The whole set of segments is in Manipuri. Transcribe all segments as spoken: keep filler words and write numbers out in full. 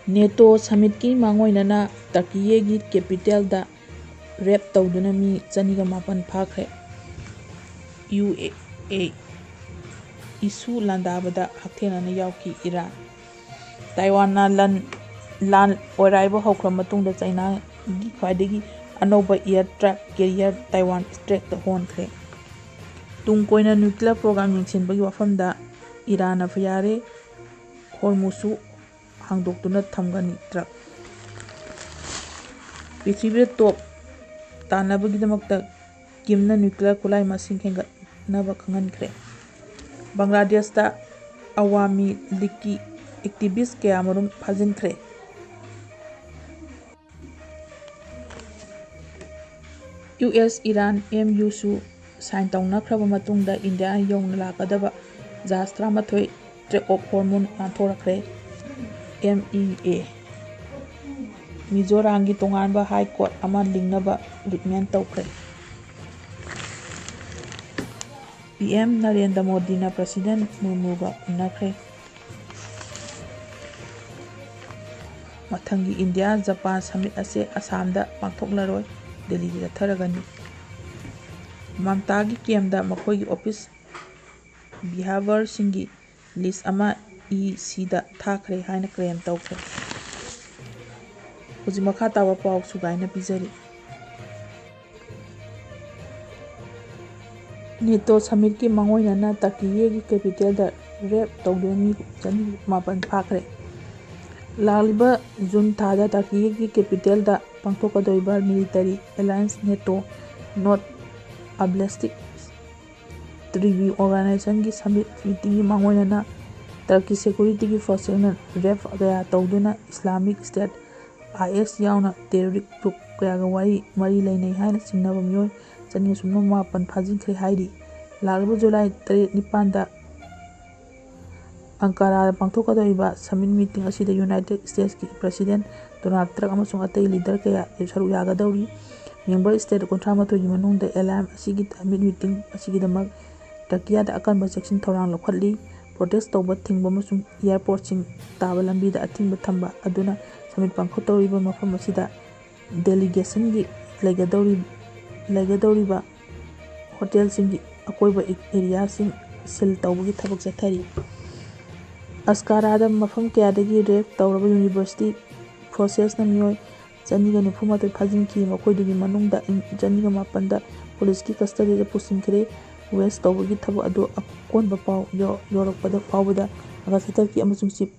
ꯅꯦꯇꯣ ꯁꯃꯤꯠꯀꯤ ꯃꯥꯡꯑꯣꯏꯅꯅ ꯇꯔꯀꯤꯌꯦꯒꯤ ꯀꯦꯄꯤꯇꯦꯜꯗ ꯔꯦꯞ ꯇꯧꯗꯨꯅ ꯃꯤ ꯆꯅꯤꯒ ꯃꯥꯄꯟ ꯐꯥꯈ꯭ꯔꯦ꯫ ꯌꯨ ꯑꯦ ꯑꯦ ꯏꯁꯨ ꯂꯥꯟꯗꯥꯕꯗ ꯍꯛꯊꯦꯡꯅꯅ ꯌꯥꯎꯈꯤ ꯏꯔꯥꯟ꯫ ꯇꯥꯏꯋꯥꯟꯅ ꯂꯟ, ꯂꯥꯟ ꯑꯣꯏꯔꯥꯏꯕ ꯍꯧꯈ꯭ꯔ ꯃꯇꯨꯡꯗ ꯆꯩꯅꯥꯒꯤ ꯈ꯭ꯋꯥꯏꯗꯒꯤ ꯑꯅꯧꯕ aircraft carrier ꯇꯥꯏꯋꯥꯟ ꯁ꯭ꯇ꯭ꯔꯦꯠꯇ ꯍꯣꯟꯈ꯭ꯔꯦ꯫ ꯇꯨꯡ ꯀꯣꯏꯅ nuclear program ꯌꯦꯡꯁꯤꯟꯕꯒꯤ ꯋꯥꯐꯝꯗ ꯏꯔꯥꯟꯅ ꯌꯥꯔꯦ, ꯍꯣꯔꯃꯨꯁꯁꯨ ꯍꯥꯡꯗꯣꯛꯇꯨꯅ ꯊꯝꯒꯅꯤ꯫ ꯇ꯭ꯔꯛ ꯄ꯭ꯔꯤꯊꯤꯕꯤꯗ ꯇꯣꯞ ꯇꯥꯅꯕꯒꯤꯗꯃꯛꯇ ꯀꯤꯝꯅ nuclear ꯈꯨꯠꯂꯥꯏ ꯃꯁꯤꯡ ꯍꯦꯟꯒꯠꯅꯕ ꯈꯪꯍꯟꯈ꯭ꯔꯦ꯫ ꯕꯪꯒ꯭ꯂꯥꯗꯦꯁꯇ ꯑꯋꯥꯃꯤ ꯂꯤꯒꯀꯤ activist ꯀꯌꯥꯃꯔꯨꯝ ꯐꯥꯖꯤꯟꯈ꯭ꯔꯦ꯫ ꯌꯨ ꯑꯦꯁ ꯏꯔꯥꯟ ꯑꯦꯝ ꯌꯨꯁꯨ sign ꯇꯧꯅꯈ꯭ꯔꯕ ꯃꯇꯨꯡꯗ ꯏꯟꯗꯤꯌꯥ ꯌꯧꯅ ꯂꯥꯛꯀꯗꯕ ꯖꯍꯥꯖ ꯇꯔꯥꯃꯥꯊꯣꯏ Strait of Hormuz ꯅꯥꯟꯊꯣꯔꯛꯈ꯭ꯔꯦ꯫ ꯑꯦꯝ ꯏ ꯑꯦ ꯃꯤꯖꯣꯔꯥꯝꯒꯤ ꯇꯣꯉꯥꯟꯕ High Court ꯑꯃ ꯂꯤꯡꯅꯕ recommend ꯇꯧꯈ꯭ꯔꯦ꯫ ꯄꯤ ꯑꯦꯝ ꯅꯔꯦꯟꯗ꯭ꯔ ꯃꯣꯗꯤꯅ President ꯃꯨꯔꯃꯨꯒ ꯎꯅꯈ꯭ꯔꯦ꯫ ꯃꯊꯪꯒꯤ ꯏꯟꯗꯤꯌꯥ ꯖꯄꯥꯟ summit ꯑꯁꯤ ꯑꯁꯥꯝꯗ ꯄꯥꯡꯊꯣꯛꯂꯔꯣꯏ, ꯗꯦꯜꯂꯤꯗ ꯆꯠꯊꯔꯒꯅꯤ꯫ ꯃꯝꯇꯥꯒꯤ ꯀꯦꯝꯗ ꯃꯈꯣꯏꯒꯤ office behaviourꯁꯤꯡꯒꯤ list ꯑꯃ ꯏ ꯁꯤꯗ ꯊꯥꯈ꯭ꯔꯦ ꯍꯥꯏꯅ claim ꯇꯧꯈ꯭ꯔꯦ꯫ ꯍꯧꯖꯤꯛ ꯃꯈꯥ ꯇꯥꯕ ꯄꯥꯎ ꯁꯨꯒꯥꯏꯅ ꯄꯤꯖꯔꯤ꯫ ꯅꯦꯇꯣ summitꯀꯤ ꯃꯥꯡꯑꯣꯏꯅꯅ ꯇꯔꯀꯤꯌꯦꯒꯤ capitalꯗ raid ꯇꯧꯗꯨꯅ ꯃꯤ ꯆꯅꯤ ꯃꯥꯄꯟ ꯐꯥꯈ꯭ꯔꯦ꯫ ꯂꯥꯛꯂꯤꯕ ꯖꯨꯟ ꯊꯥꯗ ꯇꯔꯀꯤꯌꯦꯒꯤ capitalꯗ ꯄꯥꯡꯊꯣꯛꯀꯗꯧꯔꯤꯕ military alliance ꯅꯦꯇꯣ North Atlantic Treaty Organizationꯒꯤ summit meetingꯒꯤ ꯃꯥꯡꯑꯣꯏꯅꯅ ꯇꯔꯀꯤ securityꯒꯤ forceꯁꯤꯡꯅ raid ꯀꯌꯥ ꯇꯧꯗꯨꯅ Islamic State, I S ꯌꯥꯎꯅ terrorist group ꯀꯌꯥꯒ ꯋꯥꯔꯤ ꯃꯔꯤ ꯂꯩꯅꯩ ꯍꯥꯏꯅ ꯆꯤꯡꯅꯕ ꯃꯤꯑꯣꯏ ꯆꯅꯤ ꯁꯨꯞꯅ ꯃꯥꯄꯟ ꯐꯥꯖꯤꯟꯈ꯭ꯔꯦ ꯍꯥꯏꯔꯤ꯫ ꯂꯥꯛꯂꯤꯕ ꯖꯨꯂꯥꯏ ꯇꯔꯦꯠ ꯅꯤꯄꯥꯟꯗ ꯑꯪꯀꯥꯔꯥꯗ ꯄꯥꯡꯊꯣꯛꯀꯗꯧꯔꯤꯕ summit meeting ꯑꯁꯤꯗ United Statesꯀꯤ President Donald Trump ꯑꯃꯁꯨꯡ ꯑꯇꯩ leader ꯀꯌꯥ ꯁꯔꯨꯛ ꯌꯥꯒꯗꯧꯔꯤ꯫ Member state ꯀꯨꯟꯊ꯭ꯔꯥ ꯃꯥꯊꯣꯏꯒꯤ ꯃꯅꯨꯡꯗ alliance ꯑꯁꯤꯒꯤ summit meeting ꯑꯁꯤꯒꯤꯗꯃꯛ ꯇꯔꯀꯤꯌꯥꯗ ꯑꯀꯟꯕ ꯆꯦꯛꯁꯤꯟ ꯊꯧꯔꯥꯡ ꯂꯧꯈꯠꯂꯤ꯫ ꯄ꯭ꯔꯣꯇꯦꯁ ꯇꯧꯕ ꯊꯤꯡꯕ ꯑꯃꯁꯨꯡ ꯑꯦꯌꯥꯔꯄꯣꯔꯠꯁꯤꯡ ꯇꯥꯕ ꯂꯝꯕꯤꯗ ꯑꯊꯤꯡꯕ ꯊꯝꯕ ꯑꯗꯨꯅ ꯁꯃꯤꯠ ꯄꯥꯡꯊꯣꯛꯇꯧꯔꯤꯕ ꯃꯐꯝ ꯑꯁꯤꯗ ꯗꯦꯂꯤꯒꯦꯁꯟꯒꯤ ꯂꯩꯒꯗꯧꯔꯤ-, ꯂꯩꯒꯗꯧꯔꯤꯕ ꯍꯣꯇꯦꯜꯁꯤꯡꯒꯤ ꯑꯀꯣꯏꯕ ꯑꯦꯔꯤꯌꯥꯁꯤꯡ ꯁꯤꯜ ꯇꯧꯕꯒꯤ ꯊꯕꯛ ꯆꯠꯊꯔꯤ꯫ ꯑꯁꯀꯥꯔꯥꯗ ꯃꯐꯝ ꯀꯌꯥꯗꯒꯤ ꯔꯦꯞ ꯇꯧꯔꯕ ꯌꯨꯅꯤꯚꯔꯁꯤꯇꯤ ꯐꯣꯔꯁꯦꯁꯅ ꯃꯤꯑꯣꯏ ꯆꯅꯤꯒ ꯅꯤꯐꯨ ꯃꯥꯊꯣꯏ ꯐꯥꯖꯤꯟꯈꯤ꯫ ꯃꯈꯣꯏꯗꯨꯒꯤ ꯃꯅꯨꯡꯗ ꯏꯪ ꯆꯅꯤꯒ ꯃꯥꯄꯟꯗ ꯄꯨꯂꯤꯁꯀꯤ ꯀꯁꯇꯗꯤꯗ ꯄꯨꯁꯤꯟꯈ꯭ꯔꯦ꯫ ꯋꯦꯁ ꯇꯧꯕꯒꯤ ꯊꯕꯛ ꯑꯗꯨ ꯑꯀꯣꯟꯕ ꯄꯥꯎ ꯌꯧ-, ꯌꯧꯔꯛꯄꯗ ꯐꯥꯎꯕꯗ ꯑꯥꯒꯁ ꯍꯟꯗꯛꯀꯤ ꯑꯃꯁꯨꯡ ꯆꯤꯐ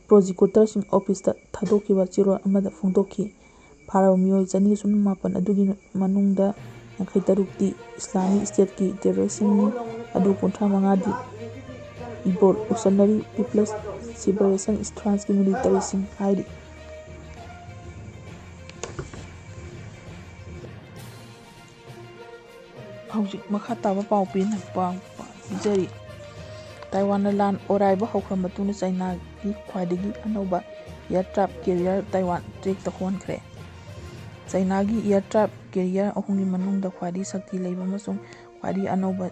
ꯄ꯭ꯔꯣꯁꯤꯀ꯭ꯌꯨꯇꯔꯁꯤꯡ ꯑꯣꯐꯤꯁꯇ ꯊꯥꯗꯣꯛꯈꯤꯕ ꯆꯦꯔꯣꯜ ꯑꯃꯗ ꯐꯣꯡꯗꯣꯛꯈꯤ꯫ ꯐꯥꯔꯕ ꯃꯤꯑꯣꯏ ꯆꯅꯤꯒ ꯁꯨꯞꯅ ꯃꯥꯄꯟ ꯑꯗꯨꯒꯤ ꯃꯅꯨꯡꯗ ꯌꯥꯡꯈꯩ ꯇꯔꯨꯛꯇꯤ ꯏꯁꯂꯥꯃꯤꯛ ꯁ꯭ꯇꯦꯠꯀꯤ ꯇꯦꯔꯣꯔꯤꯁꯁꯤꯡꯅꯤ, ꯑꯗꯨ ꯀꯨꯟꯊ꯭ꯔꯥ ꯃꯉꯥꯗꯤ ꯔꯤꯚꯣꯂꯨꯁꯅꯔꯤ ꯄꯤꯄꯜꯁ ꯂꯤꯕꯔꯦꯁꯟ ꯐ꯭ꯔꯟꯠꯀꯤ ꯃꯤꯂꯤꯇꯔꯤꯁꯤꯡ ꯍꯥꯏꯔꯤ꯫ ꯍꯧꯖꯤꯛ ꯃꯈꯥ ꯇꯥꯕ ꯄꯥꯎ ꯄꯤꯅ-, ꯄꯥꯎ ꯄꯤꯖꯔꯤ꯫ ꯇꯥꯏꯋꯥꯟꯅ ꯂꯥꯟ ꯑꯣꯔꯥꯏꯕ ꯍꯧꯈ꯭ꯔ ꯃꯇꯨꯡꯗ ꯆꯥꯏꯅꯥꯒꯤ ꯈ꯭ꯋꯥꯏꯗꯒꯤ ꯑꯅꯧꯕ aircraft carrier Taiwan strait ꯍꯣꯟꯈ꯭ꯔꯦ꯫ ꯆꯥꯏꯅꯥꯒꯤ ꯑꯦꯌꯔ ꯀ꯭ꯔꯥꯐ ꯀꯦꯔꯤꯌꯔ ꯑꯍꯨꯝꯒꯤ ꯃꯅꯨꯡꯗ ꯈ꯭ꯋꯥꯏꯗꯒꯤ ꯁꯛꯇꯤ ꯂꯩꯕ ꯑꯃꯁꯨꯡ ꯈ꯭ꯋꯥꯏꯗꯒꯤ ꯑꯅꯧꯕ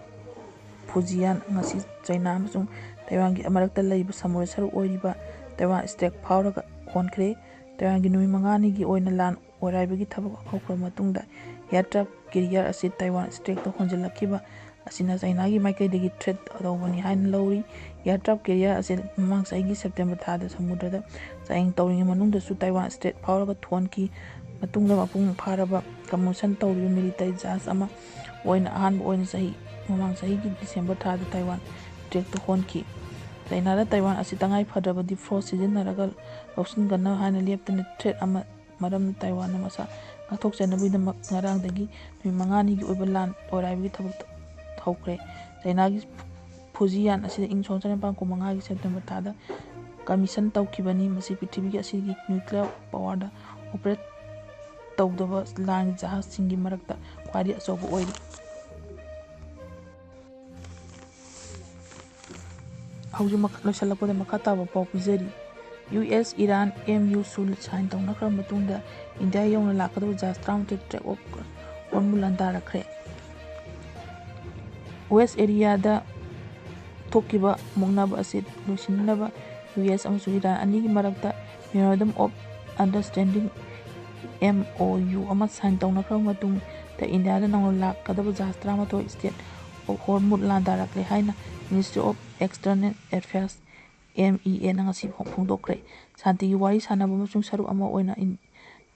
ꯐꯨꯖꯤꯌꯥꯟ ꯉꯁꯤ ꯆꯥꯏꯅꯥ ꯑꯃꯁꯨꯡ ꯇꯥꯏꯋꯥꯟꯒꯤ ꯃꯔꯛꯇ ꯂꯩꯕ ꯁꯃꯨꯗ꯭ꯔ ꯁꯔꯨꯛ ꯑꯣꯏꯔꯤꯕ ꯇꯥꯏꯋꯥꯟ ꯁ꯭ꯇ꯭ꯔꯦꯠ ꯐꯥꯎꯔꯒ ꯍꯣꯟꯈ꯭ꯔꯦ꯫ ꯇꯥꯏꯋꯥꯟꯒꯤ ꯅꯨꯃꯤꯠ ꯃꯉꯥꯅꯤꯒꯤ ꯑꯣꯏꯅ ꯂꯥꯟ ꯑꯣꯔꯥꯏꯕꯒꯤ ꯊꯕꯛ ꯍꯧꯈ꯭ꯔꯕ ꯃꯇꯨꯡꯗ, ꯑꯦꯌꯔ ꯀ꯭ꯔꯥꯐ ꯀꯦꯔꯤꯌꯔ ꯑꯁꯤ ꯇꯥꯏꯋꯥꯟ ꯁ꯭ꯇ꯭ꯔꯦꯠꯇ ꯍꯣꯟꯖꯤꯜꯂꯛꯈꯤꯕ ꯑꯁꯤꯅ ꯆꯥꯏꯅꯥꯒꯤ ꯃꯥꯏꯀꯩꯗꯒꯤ ꯊ꯭ꯔꯦꯠ ꯑꯆꯧꯕꯅꯤ ꯍꯥꯏꯅ ꯂꯧꯔꯤ꯫ ꯑꯦꯌꯔ ꯀ꯭ꯔꯥꯐ ꯀꯦꯔꯤꯌꯔ ꯑꯁꯤ ꯃꯃꯥꯡ ꯆꯍꯤꯒꯤ ꯁꯦꯞꯇꯦꯝꯕꯔ ꯊꯥꯗ ꯁꯃꯨꯗ꯭ꯔꯗ ꯆꯥꯡꯌꯦꯡ ꯇꯧꯔꯤꯉꯩ ꯃꯅꯨꯡꯗꯁꯨ ꯇꯥꯏꯋꯥꯟ ꯁ꯭ꯇ꯭ꯔꯦꯠ ꯐꯥꯎꯔꯒ ꯊꯣꯟꯈꯤ꯫ ꯃꯇꯨꯡꯗ ꯃꯄꯨꯡ ꯐꯥꯔꯕ ꯀꯝꯃꯣꯁꯟ ꯇꯧꯔꯤꯕ ꯃꯤꯂꯤꯇꯔꯤ ꯖꯍꯥꯖ ꯑꯃ ꯑꯣꯏꯅ ꯑꯍꯥꯟꯕ ꯑꯣꯏꯅ ꯆꯍꯤ, ꯃꯃꯥꯡ ꯆꯍꯤꯒꯤ ꯗꯤꯁꯦꯝꯕꯔ ꯊꯥꯗ ꯇꯥꯏꯋꯥꯟ ꯁ꯭ꯇ꯭ꯔꯦꯠꯇ ꯍꯣꯟꯈꯤ꯫ ꯆꯥꯏꯅꯥꯗ ꯇꯥꯏꯋꯥꯟ ꯑꯁꯤ ꯇꯉꯥꯏ ꯐꯗ꯭ꯔꯕꯗꯤ ꯐꯣꯔꯁ ꯁꯤꯖꯤꯟꯅꯔꯒ ꯂꯧꯁꯤꯟꯒꯅꯤ ꯍꯥꯏꯅ ꯂꯦꯞꯇꯅ ꯊ꯭ꯔꯦꯠ ꯑꯃ ꯃꯔꯝꯅ ꯇꯥꯏꯋꯥꯟꯅ ꯃꯁꯥ ꯉꯥꯛꯊꯣꯛꯆꯅꯕꯒꯤꯗꯃꯛ ꯉꯔꯥꯡꯗꯒꯤ ꯅꯨꯃꯤꯠ ꯃꯉꯥꯅꯤꯒꯤ ꯑꯣꯏꯕ ꯂꯥꯟ ꯑꯣꯔꯥꯏꯕꯒꯤ ꯊꯕꯛ ꯍꯧꯈ꯭ꯔꯦ꯫ ꯆꯥꯏꯅꯥꯒꯤ ꯐꯨꯖꯤꯌꯥꯟ ꯑꯁꯤꯗ ꯏꯪ ꯁꯣꯛ ꯆꯥꯅꯤꯄꯥꯟ ꯀꯨꯟꯃꯉꯥꯒꯤ ꯁꯦꯞꯇꯦꯝꯕꯔ ꯊꯥꯗ ꯀꯝꯃꯤꯁꯟ ꯇꯧꯈꯤꯕꯅꯤ꯫ ꯃꯁꯤ ꯄ꯭ꯔꯤꯊꯤꯕꯤꯒꯤ ꯑꯁꯤꯒꯤ ꯅ꯭ꯌꯨꯀ꯭ꯂꯤꯌꯔ ꯄꯥꯋꯔꯗ ꯑꯣꯄꯔꯦꯠ ꯇꯧꯗꯕ ꯂꯥꯟꯒꯤ ꯖꯍꯥꯖꯁꯤꯡꯒꯤ ꯃꯔꯛꯇ ꯈ꯭ꯋꯥꯏꯗꯒꯤ ꯑꯆꯧꯕ ꯑꯣꯏꯔꯤ꯫ ꯍꯧꯖꯤꯛ ꯃꯈ-, ꯂꯣꯏꯁꯤꯜꯂꯛꯄꯗ ꯃꯈꯥ ꯇꯥꯕ ꯄꯥꯎ ꯄꯤꯖꯔꯤ꯫ U S Iran M U ꯁꯨ ꯁꯥꯏꯟ ꯇꯧꯅꯈ꯭ꯔꯕ ꯃꯇꯨꯡꯗ ꯏꯟꯗꯤꯌꯥ ꯌꯧꯅ ꯂꯥꯛꯀꯗꯧꯕ ꯖꯍꯥꯖ ꯇꯔꯥꯃꯥꯊꯣꯏ ꯇ꯭ꯔꯦꯛ ꯑꯣꯐ ꯍꯣꯔꯃꯨ ꯂꯥꯟꯗꯥꯔꯛꯈ꯭ꯔꯦ꯫ ꯋꯦꯁ ꯑꯦꯔꯤꯌꯥꯗ ꯊꯣꯛꯈꯤꯕ ꯃꯨꯛꯅꯕ ꯑꯁꯤ ꯂꯣꯏꯁꯤꯟꯅꯕ ꯌꯨ ꯑꯦꯁ ꯑꯃꯁꯨꯡ ꯏꯔꯥꯟ ꯑꯅꯤꯒꯤ ꯃꯔꯛꯇ Memorandum of Understanding, M O U, ꯑꯃ sign ꯇꯧꯅꯈ꯭ꯔꯕ ꯃꯇꯨꯡꯗ ꯏꯟꯗꯤꯌꯥꯗ ꯅꯧꯅ ꯂꯥꯛꯀꯗꯕ ꯖꯍꯥꯖ ꯇꯔꯥꯃꯥꯊꯣꯏ Strait of Hormuz ꯂꯥꯟꯗꯥꯔꯛꯂꯦ ꯍꯥꯏꯅ Ministry of External Affairs, M E A, ꯅ ꯉꯁꯤ ꯐꯣꯡꯗꯣꯛꯈ꯭ꯔꯦ꯫ ꯁꯥꯟꯇꯤꯒꯤ ꯋꯥꯔꯤ ꯁꯥꯟꯅꯕ ꯑꯃꯁꯨꯡ ꯁꯔꯨꯛ ꯑꯃ ꯑꯣꯏꯅ ꯏꯟ-,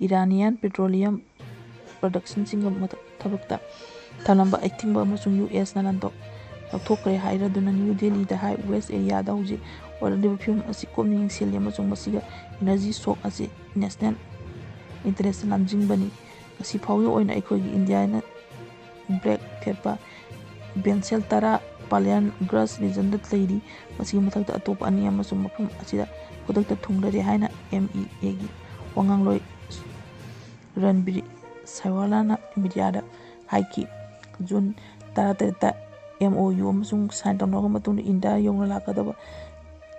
Iranian petroleum productionꯁꯤꯡꯒꯤ ꯃꯊ-, ꯊꯕꯛꯇ ꯊꯝꯂꯝꯕ ꯑꯊꯤꯡꯕ ꯑꯃꯁꯨꯡ ꯌꯨ ꯑꯦꯁꯅ ꯂꯥꯟꯊꯣꯛ-, ꯂꯧꯊꯣꯛꯈ꯭ꯔꯦ ꯍꯥꯏꯔꯗꯨꯅ ꯅ꯭ꯌꯨ ꯗꯦꯜꯂꯤꯗ ꯍꯥꯏ, West Asia ꯗ ꯍꯧꯖꯤꯛ ꯑꯣꯏꯔꯛꯂꯤꯕ ꯐꯤꯕꯝ ꯑꯁꯤ ꯀꯨꯞꯅ ꯌꯦꯡꯁꯤꯜꯂꯤ ꯑꯃꯁꯨꯡ ꯃꯁꯤꯒ energy shock ꯑꯁꯤ national interest ꯂꯝꯖꯤꯡꯕꯅꯤ꯫ ꯉꯁꯤ ꯐꯥꯎꯒꯤ ꯑꯣꯏꯅ ꯑꯩꯈꯣꯏꯒꯤ ꯏꯟꯗꯤꯌꯥꯅ black ꯊꯦꯠꯄ vessel ꯇꯔꯥ Pallyan Gulf regionꯗ ꯂꯩꯔꯤ꯫ ꯃꯁꯤꯒꯤ ꯃꯊꯛꯇ ꯑꯇꯣꯞꯄ ꯑꯅꯤ ꯑꯃꯁꯨ ꯃꯐꯝ ꯑꯁꯤꯗ ꯈꯨꯗꯛꯇ ꯊꯨꯡꯂꯔꯦ ꯍꯥꯏꯅ M E A ꯒꯤ ꯋꯥꯉꯥꯡꯂꯣꯏ ꯔꯟꯕꯤꯔ ꯁꯥꯏꯋꯥꯂꯥꯅ mediaꯗ ꯍꯥꯏꯈꯤ꯫ ꯖꯨꯟ ꯇꯔꯥꯇꯔꯦꯠꯇ M O U ꯑꯃꯁꯨꯡ sign ꯇꯧꯅꯔꯕ ꯃꯇꯨꯡꯗ ꯏꯟꯗꯤꯌꯥ ꯌꯧꯅ ꯂꯥꯛꯀꯗꯕ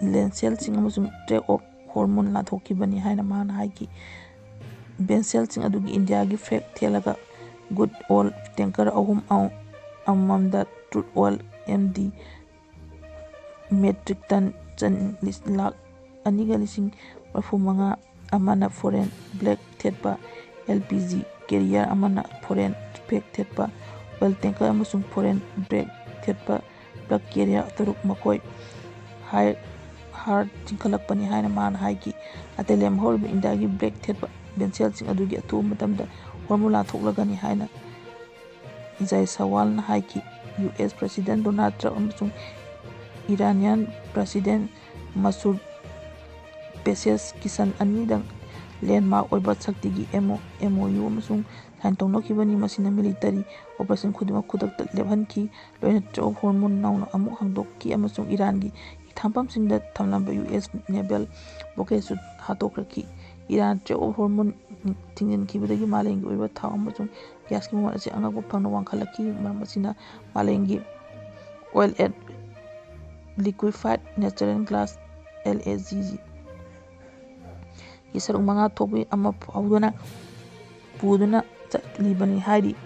vesselꯁꯤꯡ ꯑꯃꯁꯨꯡ Strait of Hormuz ꯂꯥꯟꯊꯣꯛꯈꯤꯕꯅꯤ ꯍꯥꯏꯅ ꯃꯥꯅ ꯍꯥꯏꯈꯤ꯫ Vesselꯁꯤꯡ ꯑꯗꯨꯒꯤ ꯏꯟꯗꯤꯌꯥꯒꯤ flag ꯊꯦꯠꯂꯒ crude oil tanker ꯑꯍꯨꯝ, ꯑꯃꯃꯝꯗ crude oil M D metric ton ꯆꯟ-, ꯂꯥꯈ ꯑꯅꯤꯒ ꯂꯤꯁꯤꯡ ꯃꯔꯤꯐꯨ ꯃꯉꯥ, ꯑꯃꯅ foreign black ꯊꯦꯠꯄ L P G carrier, ꯑꯃꯅ foreign black ꯊꯦꯠꯄ oil tanker ꯑꯃꯁꯨꯡ foreign black ꯊꯦꯠꯄ bulk carrier ꯇꯔꯨꯛ ꯃꯈꯣꯏ ꯍꯥꯏ-, ꯍꯥꯔ ꯆꯤꯡꯈꯠꯂꯛꯄꯅꯤ ꯍꯥꯏꯅ ꯃꯥꯅ ꯍꯥꯏꯈꯤ꯫ ꯑꯇꯩ ꯂꯦꯝꯍꯧꯔꯤꯕ ꯏꯟꯗꯤꯌꯥꯒꯤ black ꯊꯦꯠꯄ vesselꯁꯤꯡ ꯑꯗꯨꯒꯤ ꯑꯊꯨꯕ ꯃꯇꯝꯗ Hormuz ꯂꯥꯟꯊꯣꯛꯂꯒꯅꯤ ꯍꯥꯏꯅ ꯖꯥꯏꯁꯋꯥꯜꯅ ꯍꯥꯏꯈꯤ꯫ U S President Donald Trump ꯑꯃꯁꯨꯡ Iranian President Masoud Pezeshkian ꯑꯅꯤꯗꯪ landmark ꯑꯣꯏꯕ ꯁꯛꯇꯤꯒꯤ M O U ꯑꯃꯁꯨꯡ sign ꯇꯧꯅꯈꯤꯕꯅꯤ꯫ ꯃꯁꯤꯅ military operation ꯈꯨꯗꯤꯡꯃꯛ ꯈꯨꯗꯛꯇ ꯂꯦꯞꯍꯟꯈꯤ꯫ ꯂꯣꯏꯅ Strait of Hormuz ꯅꯧꯅ ꯑꯃꯨꯛ ꯍꯥꯡꯗꯣꯛꯈꯤ ꯑꯃꯁꯨꯡ ꯏꯔꯥꯟꯒꯤ ꯏꯊꯝꯐꯝꯁꯤꯡꯗ ꯊꯝꯂꯝꯕ U S naval blockadeꯁꯨ ꯍꯥꯠꯇꯣꯛꯈ꯭ꯔꯛꯈꯤ꯫ ꯏꯔꯥꯟ Strait of Hormuz ꯊꯤꯡꯖꯤꯟꯈꯤꯕꯗꯒꯤ ꯃꯥꯂꯦꯝꯒꯤ ꯑꯣꯏꯕ ꯊꯥꯎ ꯑꯃꯁꯨꯡ gas ꯀꯤ ꯃꯃꯜ ꯑꯁꯤ ꯑꯉꯛꯄ ꯐꯪꯅ ꯋꯥꯡꯈꯠꯂꯛꯈꯤ꯫ ꯃꯔꯝ ꯑꯁꯤꯅ ꯃꯥꯂꯦꯝꯒꯤ oil and liquefied natural gas, L N G, ꯒꯤ ꯁꯔꯨꯛ ꯃꯉꯥ ꯊꯣꯛꯄꯒꯤ ꯑꯃ ꯐꯥꯎꯗꯨꯅ ꯄꯨꯗꯨꯅ ꯆꯠꯂꯤꯕꯅꯤ ꯍꯥꯏꯔꯤ꯫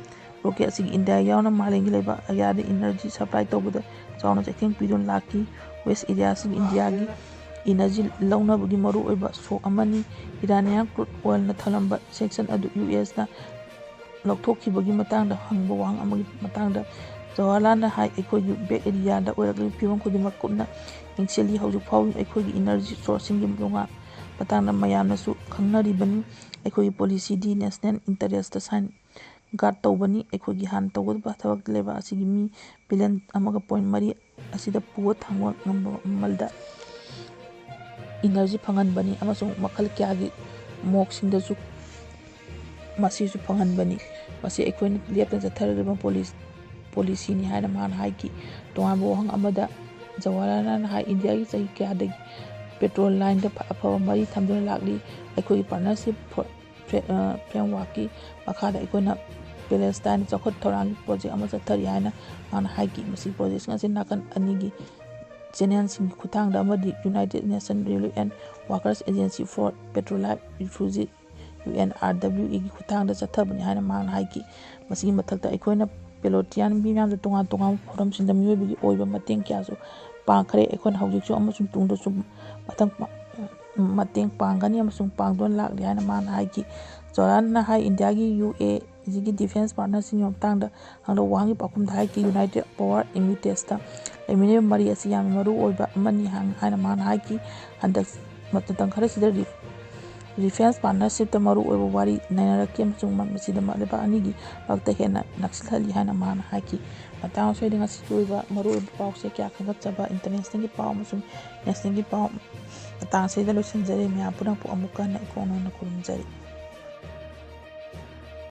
ꯔꯣꯀꯦꯠ ꯑꯁꯤꯒꯤ ꯏꯟꯗꯤꯌꯥ ꯌꯥꯎꯅ ꯃꯥꯂꯦꯝꯒꯤ ꯂꯩꯕꯥꯛ ꯀꯌꯥꯗ ꯏꯅꯔꯖꯤ ꯁꯄ꯭ꯂꯥꯏ ꯇꯧꯕꯗ ꯆꯥꯎꯅ ꯆꯩꯊꯦꯡ ꯄꯤꯗꯨꯅ ꯂꯥꯛꯈꯤ꯫ ꯋꯦꯁ ꯑꯦꯁꯤꯌꯥꯁꯤꯒꯤ ꯏꯟꯗꯤꯌꯥꯒꯤ ꯏꯅꯔꯖꯤ ꯂꯧꯅꯕꯒꯤ ꯃꯔꯨꯑꯣꯏꯕ ꯁꯣꯛ ꯑꯃꯅꯤ꯫ ꯏꯔꯥꯅꯤꯌꯥꯟ ꯀ꯭ꯔꯨꯗ ꯑꯣꯏꯜꯅ ꯊꯜꯂꯝꯕ ꯁꯦꯡꯁꯟ ꯑꯗꯨ ꯌꯨ ꯑꯦꯁꯅ ꯂꯧꯊꯣꯛꯈꯤꯕꯒꯤ ꯃꯇꯥꯡꯗ ꯍꯪꯕ ꯋꯥꯍꯪ ꯑꯃꯒꯤ ꯃꯇꯥꯡꯗ ꯖꯋꯥꯍꯔꯂꯥꯜꯅ ꯍꯥꯏ, ꯑꯩꯈꯣꯏꯒꯤ ꯕꯦꯛ ꯑꯦꯔꯤꯌꯥꯗ ꯑꯣꯏꯔꯛꯂꯤꯕ ꯐꯤꯕꯝ ꯈꯨꯗꯤꯡꯃꯛ ꯀꯨꯞꯅ ꯌꯦꯡꯁꯤꯜꯂꯤ꯫ ꯍꯧꯖꯤꯛ ꯐꯥꯎꯕ ꯑꯩꯈꯣꯏꯒꯤ ꯏꯅꯔꯖꯤ ꯁꯣꯔꯁꯁꯤꯡꯒꯤ ꯃꯇꯥꯡꯗ ꯃꯌꯥꯝꯅꯁꯨ ꯈꯪꯅꯔꯤꯕꯅꯤ꯫ ꯑꯩꯈꯣꯏꯒꯤ ꯄꯣꯂꯤꯁꯤꯗꯤ ꯅꯦꯁꯅꯦꯜ ꯏꯟꯇꯔꯦꯁꯇ ꯁꯥꯏꯟ ꯒꯥꯔꯗ ꯇꯧꯕꯅꯤ꯫ ꯑꯩꯈꯣꯏꯒꯤ ꯍꯥꯟꯅ ꯇꯧꯒꯗꯕ ꯊꯕꯛꯇꯤ ꯂꯩꯕꯥꯛ ꯑꯁꯤꯒꯤ ꯃꯤ ꯕꯤꯂꯤꯌꯟ ꯑꯃꯒ ꯄꯣꯏꯟ ꯃꯔꯤ ꯑꯁꯤꯗ ꯄꯨꯕ ꯊꯥꯡꯕ ꯉꯝꯕ ꯃꯃꯜꯗ ꯏꯅꯔꯖꯤ ꯐꯪꯍꯟꯕꯅꯤ ꯑꯃꯁꯨꯡ ꯃꯈꯜ ꯀꯌꯥꯒꯤ ꯃꯣꯛꯁꯤꯡꯗꯁꯨ ꯃꯁꯤꯁꯨ ꯐꯪꯍꯟꯕꯅꯤ꯫ ꯃꯁꯤ ꯑꯩꯈꯣꯏꯅ ꯂꯦꯞꯇꯅ ꯆꯠꯊꯔꯛꯂꯤꯕ ꯄꯣꯂꯤꯁ-, ꯄꯣꯂꯤꯁꯤꯅꯤ ꯍꯥꯏꯅ ꯃꯥꯅ ꯍꯥꯏꯈꯤ꯫ ꯇꯣꯉꯥꯟꯕ ꯋꯥꯍꯪ ꯑꯃꯗ ꯖꯋꯥꯍꯔꯂꯥꯜꯅ ꯍꯥꯏ, ꯏꯟꯗꯤꯌꯥꯒꯤ ꯆꯍꯤ ꯀꯌꯥꯗꯒꯤ ꯄꯦꯇ꯭ꯔꯣꯜ ꯂꯥꯏꯟꯗ ꯐ-, ꯑꯐꯕ ꯃꯔꯤ ꯊꯝꯗꯨꯅ ꯂꯥꯛꯂꯤ꯫ ꯑꯩꯈꯣꯏꯒꯤ ꯄꯥꯔꯠꯅꯔꯁꯤꯞ ꯐꯣꯔ-, ꯐ꯭ꯔꯦ-, ꯑ, ꯐ꯭ꯔꯦꯝꯋꯥꯔꯛꯀꯤ ꯃꯈꯥꯗ ꯑꯩꯈꯣꯏꯅ ꯄꯦꯂꯦꯁꯇꯥꯏꯟꯗ ꯆꯥꯎꯈꯠ ꯊꯧꯔꯥꯡꯒꯤ ꯄ꯭ꯔꯣꯖꯦꯛ ꯑꯃ ꯆꯠꯊꯔꯤ ꯍꯥꯏꯅ ꯃꯥꯅ ꯍꯥꯏꯈꯤ꯫ ꯃꯁꯤꯒꯤ ꯄ꯭ꯔꯣꯖꯦꯛꯁꯤꯡ ꯑꯁꯤ ꯅꯥꯀꯟ ꯑꯅꯤꯒꯤ ꯆꯦꯅꯦꯜꯁꯤꯡꯒꯤ ꯈꯨꯠꯊꯥꯡꯗ ꯑꯃꯗꯤ United Nation Relief and Workers Agency for Petrolife Refugee, U N R W ꯑꯦꯒꯤ ꯈꯨꯠꯊꯥꯡꯗ ꯆꯠꯊꯕꯅꯤ ꯍꯥꯏꯅ ꯃꯍꯥꯛꯅ ꯍꯥꯏꯈꯤ꯫ ꯃꯁꯤꯒꯤ ꯃꯊꯛꯇ ꯑꯩꯈꯣꯏꯅ ꯄꯦꯂꯣꯇꯤꯌꯥꯟ ꯃꯤ ꯃꯌꯥꯝꯗ ꯇꯣꯉꯥꯟ ꯇꯣꯉꯥꯟꯕ ꯐꯣꯔꯝꯁꯤꯡꯗ ꯃꯤꯑꯣꯏꯕꯒꯤ ꯑꯣꯏꯕ ꯃꯇꯦꯡ ꯀꯌꯥꯁꯨ ꯄꯥꯡꯈ꯭ꯔꯦ꯫ ꯑꯩꯈꯣꯏꯅ ꯍꯧꯖꯤꯛꯁꯨ ꯑꯃꯁꯨꯡ ꯇꯨꯡꯗꯁꯨ ꯃꯊꯪ ꯄ-, ꯃꯇꯦꯡ ꯄꯥꯡꯒꯅꯤ ꯑꯃꯁꯨꯡ ꯄꯥꯡꯗꯨꯅ ꯂꯥꯛꯂꯤ ꯍꯥꯏꯅ ꯃꯥꯅ ꯍꯥꯏꯈꯤ꯫ ꯖꯣꯔꯗꯥꯟꯅ ꯍꯥꯏ, ꯏꯟꯗꯤꯌꯥꯒꯤ ꯌꯨ ꯑꯦ ꯏꯒꯤ ꯗꯤꯐꯦꯟꯁ ꯄꯥꯔꯠꯅꯔꯁꯤꯡꯒꯤ ꯃꯇꯥꯡꯗ ꯍꯪꯂꯛꯄ ꯋꯥꯍꯪꯒꯤ ꯄꯥꯎꯈꯨꯝꯗ ꯍꯥꯏꯈꯤ, United Power Emirates ꯇ ꯂꯩꯃꯤꯟꯅꯔꯤꯕ ꯃꯔꯤ ꯑꯁꯤ ꯌꯥꯝꯅ ꯃꯔꯨ ꯑꯣꯏꯕ ꯑꯃꯅꯤ ꯍꯥꯏ-, ꯍꯥꯏꯅ ꯃꯥꯅ ꯍꯥꯏꯈꯤ꯫ ꯍꯟꯗꯛ ꯃꯇꯝ ꯈꯔꯁꯤꯗ ꯔꯤ-, ꯗꯤꯐꯦꯟꯁ ꯄꯥꯔꯠꯅꯔꯁꯤꯞꯇ ꯃꯔꯨ ꯑꯣꯏꯕ ꯋꯥꯔꯤ ꯅꯩꯅꯔꯛꯈꯤ ꯑꯃꯁꯨꯡ ꯃ-, ꯃꯁꯤꯗ ꯃ-, ꯂꯩꯕꯥꯛ ꯑꯅꯤꯒꯤ ꯃꯔꯛꯇ ꯍꯦꯟꯅ ꯅꯛꯁꯤꯜꯍꯜꯂꯤ ꯍꯥꯏꯅ ꯃꯥꯅ ꯍꯥꯏꯈꯤ꯫ ꯃꯇꯥꯡ ꯑꯁꯤꯗ ꯉꯁꯤꯒꯤ ꯑꯣꯏꯕ ꯃꯔꯨ ꯑꯣꯏꯕ ꯄꯥꯎꯁꯦ ꯀꯌꯥ ꯈꯟꯒꯠꯆꯕ ꯏꯟꯇꯔꯅꯦꯁꯅꯦꯜꯒꯤ ꯄꯥꯎ ꯑꯃꯁꯨꯡ ꯅꯦꯁꯅꯦꯜꯒꯤ ꯄꯥꯎ ꯃꯇꯥꯡ ꯑꯁꯤꯗ ꯂꯣꯏꯁꯤꯟꯖꯔꯦ꯫ ꯃꯌꯥꯝ ꯄꯨꯝꯅꯃꯛꯄꯨ ꯑꯃꯨꯛꯀ ꯍꯟꯅ ꯏꯀꯣꯛ ꯅꯧꯅ ꯈꯨꯔꯨꯝꯖꯔꯤ꯫